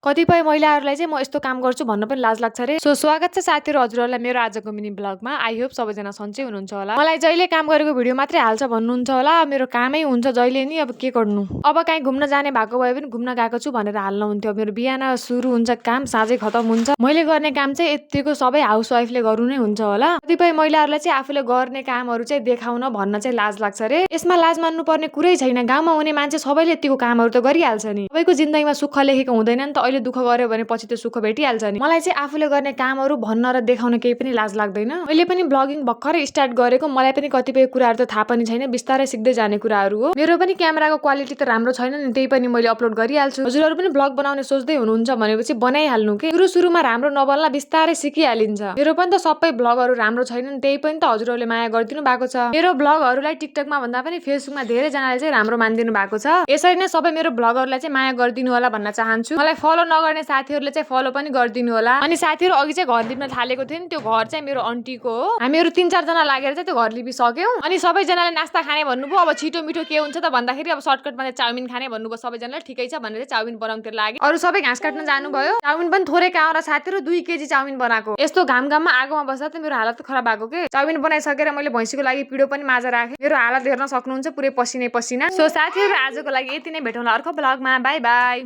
कतिपय महिलाहरूलाई चाहिँ म यस्तो काम गर्छु भन्न पनि लाज लाग्छ रे। सो स्वागत छ साथीहरू हजुरहरूलाई मेरो आजको मिनी ब्लगमा। आई होप सबैजना सन्चै हुनुहुन्छ होला। मलाई जहिले काम गरेको भिडियो मात्रै हाल्छ भन्नुहुन्छ होला। मेरो कामै हुन्छ जहिले नि, अब के गर्नु। अब काहीँ घुम्न जाने भएको भए पनि घुम्न गएको छु भनेर हाल्न हुन्थ्यो। मेरो बिहान सुरु हुन्छ काम, साँझै खतम हुन्छ। मैले गर्ने काम चाहिँ यतिको सबै हाउसवाइफले गर्नु नै हुन्छ होला। कतिपय महिलाहरूलाई चाहिँ आफूले गर्ने कामहरू चाहिँ देखाउन भन्न चाहिँ लाज लाग्छ रे। यसमा लाज मान्नु पर्ने कुरै छैन। गाउँमा हुने मान्छे सबैले यतिको कामहरू त गरिहाल्छ नि। सबैको जिन्दगीमा सुख लेखेको हुँदैन नि त। अहिले दुःख गर्यो भने पछि त्यो सुख भेटिहाल्छ नि। मलाई चाहिँ आफूले गर्ने कामहरू भन्न र देखाउन केही पनि लाज लाग्दैन। मैले पनि ब्लगिङ भर्खरै स्टार्ट गरेको, मलाई पनि कतिपय कुराहरू त थाहा पनि छैन, बिस्तारै सिक्दै जाने कुराहरू हो। मेरो पनि क्यामेराको क्वालिटी त राम्रो छैन नि, त्यही पनि मैले अपलोड गरिहाल्छु। हजुरहरू पनि ब्लग बनाउने सोच्दै हुनुहुन्छ भनेपछि बनाइहाल्नु के। सुरुमा राम्रो नबन्ला, बिस्तारै सिकिहालिन्छ। मेरो पनि त सबै ब्लगहरू राम्रो छैन नि, त्यही पनि त हजुरहरूले माया गरिदिनु भएको छ। मेरो ब्लगहरूलाई टिकटकमा भन्दा पनि फेसबुकमा धेरै जनाले चाहिँ राम्रो मानिदिनु भएको छ। यसरी नै सबै मेरो ब्लगहरूलाई चाहिँ माया गरिदिनु होला भन्न चाहन्छु। मलाई फलो नगर्ने साथीहरूले चाहिँ फलो पनि गरिदिनु होला। अनि साथीहरू अघि चाहिँ घर लिप्न थालेको थियो नि, त्यो घर चाहिँ मेरो आन्टीको हो। हामीहरू 3-4 जना लागेर चाहिँ त्यो घर लिपिसक्यौँ। अनि सबैजनाले नास्ता खाने भन्नुभयो। अब छिटो मिठो के हुन्छ त भन्दाखेरि अब सर्टकटमा चाहिँ चाउमिन खाने भन्नुभयो सबैजनाले। ठिकै छ भनेर चाहिँ चाउमिन बनाउनुतिर लाग्यो। अरू सबै घाँस काट्न जानुभयो। चाउमिन पनि थोरै कहाँ र साथीहरू 2 केजी चाउमिन बनाएको। यस्तो घाममा आगोमा बस्दा त मेरो हालत खराब भएको के। चाउमिन बनाइसकेर मैले भैँसीको लागि पिडो पनि माझा राखेँ। मेरो हालत हेर्न सक्नुहुन्छ, पुरै पसिनै पसिना। सो साथीहरू आजको लागि यति नै, भेटौँला अर्को ब्लगमा। By by.